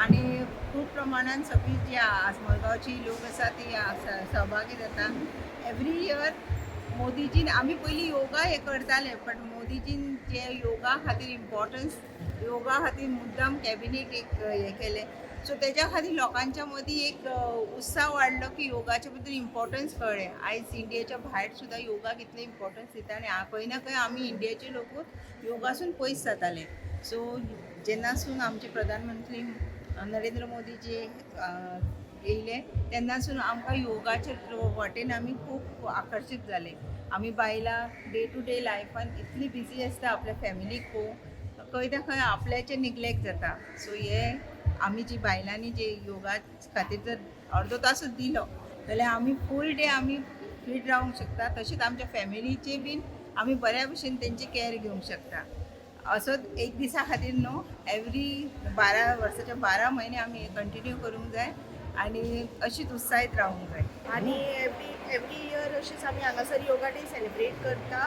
आनी खूब प्रमाणान सगळी जी आसमलगांवची लोक आसा ती सहभागी जाता एवरी इयर. मोदीजीन, आमी पयलीं योगा हे करताले, बट मोदीजीन जे योगा खातीर इम्पॉर्टन्स, योगा खातीर मुद्दाम कॅबिनेट एक हे केलें, सो तेज्या खातीर लोकांच्या मदीं एक उत्साह वाडलो की योगाच्या बद्दल इम्पॉर्टन्स कळ्ळें. आयज इंडियेच्या भायर सुद्दां योगा कितलें इम्पॉर्टन्स दिता आनी खंय ना खंय आमी इंडियाचे लोक योगासून पयस जाताले. सो जेन्नासून आमचे प्रधानमंत्री नरेंद्र मोदीजी येयले, तेन्नासून आमकां योगाचे वाटेन आमी खूब आकर्शीत जाले. आमी बायलां डे टू डे लायफान इतली बिजी आसता, आपल्या फॅमिलीक पळोवंक खंय ना खंय आपल्याचें निग्लेक्ट जाता. सो हे आमी जी बायलांनी जे योगा खातीर जर अर्दो तासूच दिलो जाल्यार आमी फूल डे आमी फीट रावंक शकता. तशेंच आमच्या फॅमिलीचे बीन आमी बऱ्या भशेन तेंची कॅर घेवंक शकता. असोच एक दिसा खातीर न्हू, एवरी 12 वर्साच्या 12 म्हयने आमी हे कंटिन्यू करूंक जाय आनी अशीच उत्साहीत रावूंक जाय. आनी एवरी एवरी इयर अशीच आमी हांगासर योगा डे सेलिब्रेट करता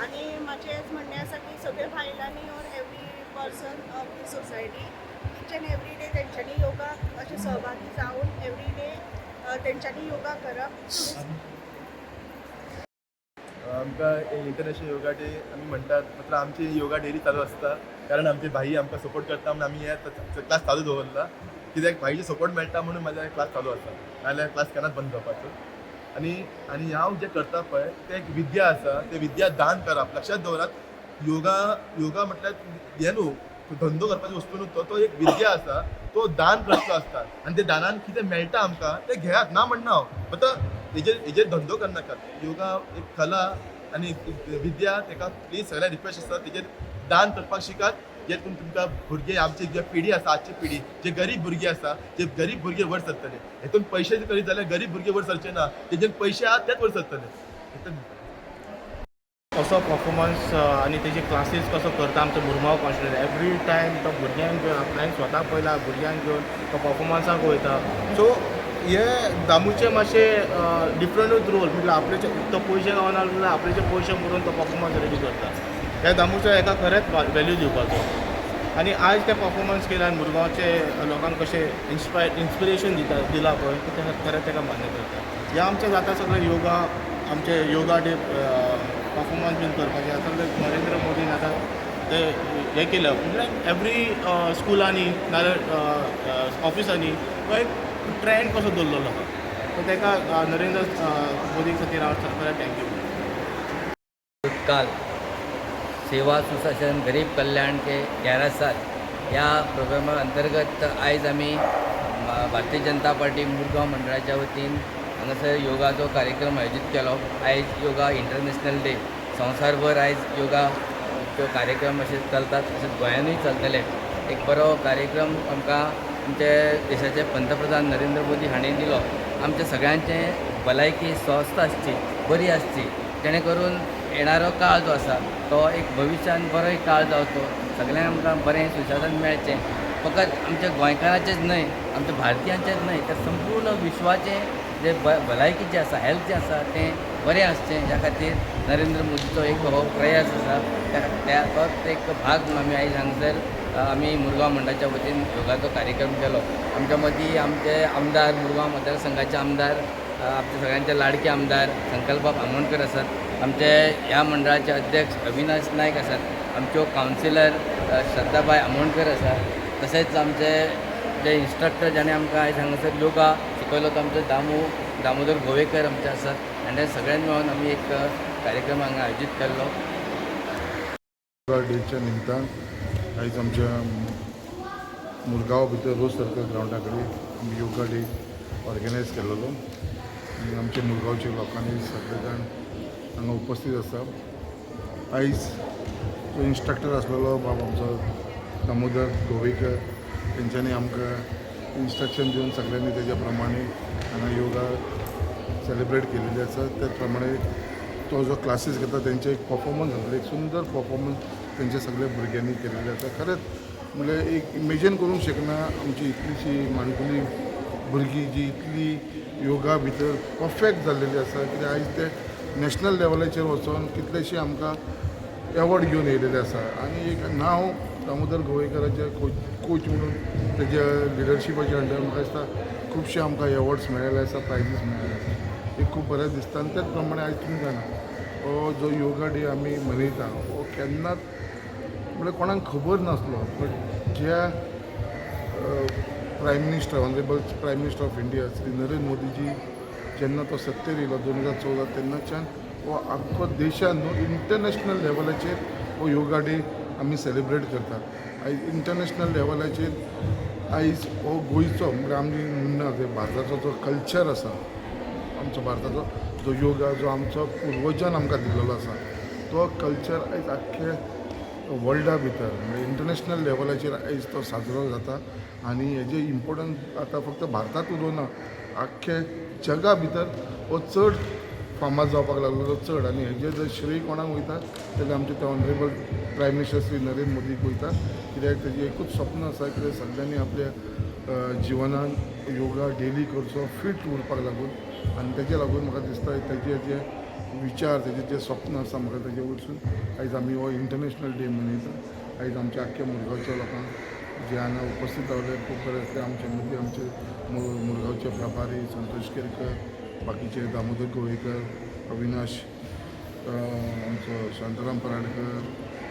आनी म्हाजें हेंच म्हणणें आसा की सगळ्या बायलांनी or every person of the society, each and every day तेंच्यांनी योगाक अशें सहभागी जावन एवरी डे तेंच्यांनी योगा करप. आमकां इंटरनॅशनल योगा डे आमी म्हणटात, मात्र आमची योगा डेली चालू आसता, कारण आमचे भाई आमकां सपोर्ट करता म्हणून आमी हे क्लास चालू दवरला. कित्याक भाईचे सपोर्ट मेळटा म्हणून म्हाज्या क्लास चालू आसा, नाजाल्यार क्लास केन्नाच बंद जावपाचो. आनी हांव जें करता पळय तें एक विद्या आसा, तें विद्या दान करप. लक्षात दवरात, योगा योगा म्हटल्यार हें न्हू, धंदो करपाची वस्तू न्हू. तो तो एक विद्या आसा, तो दान करचो आसता आनी ते दानान कितें मेळटा आमकां तें घेयात, ना म्हणना हांव. फक्त हेजेर धंदो करनाकात. योगा एक कला आनी एक विद्या. तेका प्लीज सगळ्यांक रिक्वेस्ट आसा, तेजेर दान करपाक शिकात, जेतून तुमकां भुरगे, आमची जे पिढी आसा, आजची पिढी, जे गरीब भुरगे आसा, जे गरीब भुरगे वयर सरतले. हेतून पयशे करीत जाल्यार गरीब भुरगे वयर सरचे ना, तेजेर पयशे आहा तेच वयर सरतले हेतून. कसो परफॉर्मन्स आनी तेजे क्लासीस कसो करता आमचो मुरगांव कॉन्स्टिट्युएन्सी, एवरी टायम तो भुरग्यांक घेवन, आपल्यान स्वता पयला, भुरग्यांक घेवन तो परफॉर्मन्साक वयता. सो हे दामूचे मातशे डिफरंटूच रोल, म्हटल्यार आपल्याचे तो पयशे गावना जाल्यार आपल्याचे पयशे मोडून तो परफॉर्मन्स रेडी करता. ह्या दामूचो एका खरेंच वेल्यू दिवपाचो आनी आयज ते परफॉर्मन्स केला आनी मुरगांवचे लोकांक कशें इन्स्पिरेशन दिता दिला पळय, तें खरेंच ताका मान्य करता. हें आमचें जाता सगळें योगा, आमचे योगा डे परफॉर्मन्स बीन करपाचें आतां नरेंद्र मोदीन आतां ते हें केलं, म्हटल्यार एवरी स्कुलांनी नाजाल्यार ऑफिसांनी तो एक ट्रेंड कसो दवरलेलो आहा. सो ताका नरेंद्र मोदी खातीर हांव खरें thank you. काल सेवा, सुशासन, गरीब कल्याण के 11 साल ह्या प्रोग्रामा अंतर्गत आयज आमी भारतीय जनता पार्टी मुरगांव मंडळाच्या वतीन हांगासर योगाचो कार्यक्रम आयोजीत केलो. आयज योगा इंटरनॅशनल डे. संवसारभर आयज योगाचो कार्यक्रम अशे चलतात, तशेंच गोंयानूय चलतले. एक बरो कार्यक्रम आमकां आमचे देशाचे पंतप्रधान नरेंद्र मोदी हांणी दिलो. आमच्या सगळ्यांचें भलायकी स्वस्थ आसची, बरी आसची, जेणे करून येणारो काळ जो आसा तो एक भविश्यान बरो एक काळ जावचो, सगळ्यांक आमकां बरें सुशासन मेळचें. फकत आमच्या गोंयकारांचेच न्हय, आमच्या भारतीयांचेच न्हय, तर संपूर्ण विश्वाचें जे भलायकी जें आसा, हेल्थ जें आसा, तें बरें आसचें, ह्या खातीर नरेंद्र मोदीचो एक हो प्रयास आसा. त्या तोच एक भाग म्हणून आमी आयज हांगासर आमी मुरगांव मंडळाच्या वतीन योगाचो कार्यक्रम केलो. आमच्या मदीं आमचे आमदार, मुरगांव मतदारसंघाचे आमदार, आमचे सगळ्यांचे लाडके आमदार संकल्पबाब आमोणकर आसात, आमचे ह्या मंडळाचे अध्यक्ष अविनाश नायक आसात, आमच्यो कावन्सिलर श्रद्धाबाय आमोणकर आसा, तशेंच आमचे जे इन्स्ट्रक्टर ज्याणे आमकां आयज हांगासर योगा शिकयलो तो आमचो दामोदर गोवेकर आमचे आसात. आनी सगळ्यांनी मेळून आमी एक कार्यक्रम हांगा आयोजीत केल्लो. योगा डेच्या निमतान आयज आमच्या मुरगांव भितर रोज सर्कल ग्रावंडा कडेन आमी योगा डे ऑर्गनायज केलेलो आनी आमच्या मुरगांवच्या लोकांनी सगळे जाण हांगा उपस्थित आसा. आयज जो इन्स्ट्रक्टर आसलेलो बाब आमचो दामोदर गोवेकर, तेंच्यांनी आमकां इन्स्ट्रक्शन दिवन सगळ्यांनी तेज्या प्रमाणे हांगा योगा सेलिब्रेट केलेली आसा. त्याच प्रमाणे तो जो क्लासीस घेता तेंचे एक परफॉर्मन्स आसलो, एक सुंदर परफॉर्मन्स तेंच्या सगळ्या भुरग्यांनी केलेले आसा. खरेंच म्हणल्यार एक इमेजीन करूंक शकना, आमची इतलीशी माणकुली भुरगीं जी इतली योगा भितर परफेक्ट जाल्लेली आसा. कित्याक आयज ते नॅशनल लेवलाचेर वचोन कितलेशे आमकां एवॉर्ड घेवन येयलेले आसा आनी एक नांव दामोदर गोवेकराचे कोच कोच म्हणून तेज्या लिडरशिपाच्या अंडर म्हाका दिसता खुबशे आमकां एवॉर्ड्स मेळ्ळेले आसा, प्रायजीस मेळ्ळेले आसा. एक खूब बरें दिसता. आनी त्याच प्रमाणे आयज तुमी जाणा, हो जो योगा डे आमी मनयता हो केन्नाच म्हणजे कोणाक खबर नासलो, बट ज्या Prime Minister, Honourable Prime Minister of India Shri Narendra Modiji जेन्ना तो सत्तेर येयलो 2014, तेन्नाच्यान हो आख्खो देशान न्हू, इंटरनॅशनल लेवलाचेर हो योगा डे आमी सेलिब्रेट करतात. आयज इंटरनॅशनल लेवलाचेर आयज हो गोंयचो, म्हणजे आमी म्हणना ते भारताचो जो कल्चर आसा, आमचो भारताचो जो योगा जो आमचो पुर्वजान आमकां दिल्लो आसा, तो कल्चर आयज आख्खे वर्ल्डा भितर म्हणजे इंटरनॅशनल लेवलाचेर आयज तो साजरो जाता. आनी हेजें इम्पोर्टन्स आतां फक्त भारतांत उरूंक ना, आख्खे जगा भितर हो चड फामाद जावपाक लागलेलो चड. आनी हेजें जर श्रेय कोणाक वयता जाल्यार आमचे ते honourable prime minister Shri Narendra मोदीक वयता, कित्याक तेजें एकूच स्वप्न आसा कित्याक सगळ्यांनी आपल्या जिवनान योगा डेली करचो फिट उरपाक लागून. आनी तेजे लागून म्हाका दिसता तेजे जे विचार, तेजे जे स्वप्न आसा, म्हाका तेजे वचून आयज आमी हो इंटरनॅशनल डे मनयता. आयज आमच्या आख्ख्या मुरगांवच्या लोकांक जे हांगा उपस्थित रावले, खूब बरें आसलें. आमचे मदीं आमचे मुरगांवचे प्रभारी संतोष केरकर, बाकीचे दामोदर गोवेकर, अविनाश, आमचो शांताराम पराडकर,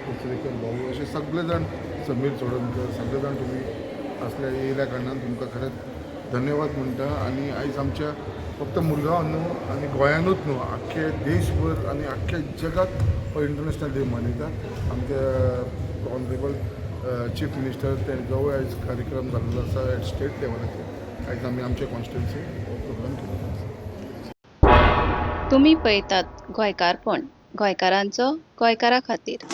कोचरेकर भाऊ, अशे सगळे जाण, समीर चोडणकर, सगळे जाण तुमी असल्या येयल्या कारणान तुमकां खरेंच धन्यवाद म्हणटा. आनी आयज आमच्या फक्त मुरगांव न्हू आनी गोंयानूच न्हू, आख्खे देशभर आनी आख्ख्या जगात हो इंटरनॅशनल डे मनयता. आमच्या ऑनरेबल चीफ मिनिस्टर तेंचोय आयज कार्यक्रम जाल्लो आसा एट स्टेट लेवलाचेर. आयज आमी आमच्या कॉन्स्टिट्युन्सी हो प्रोग्राम केल्लो आसा. तुमी पळयतात गोंयकारपण, गोंयकारांचो गोंयकारा खातीर.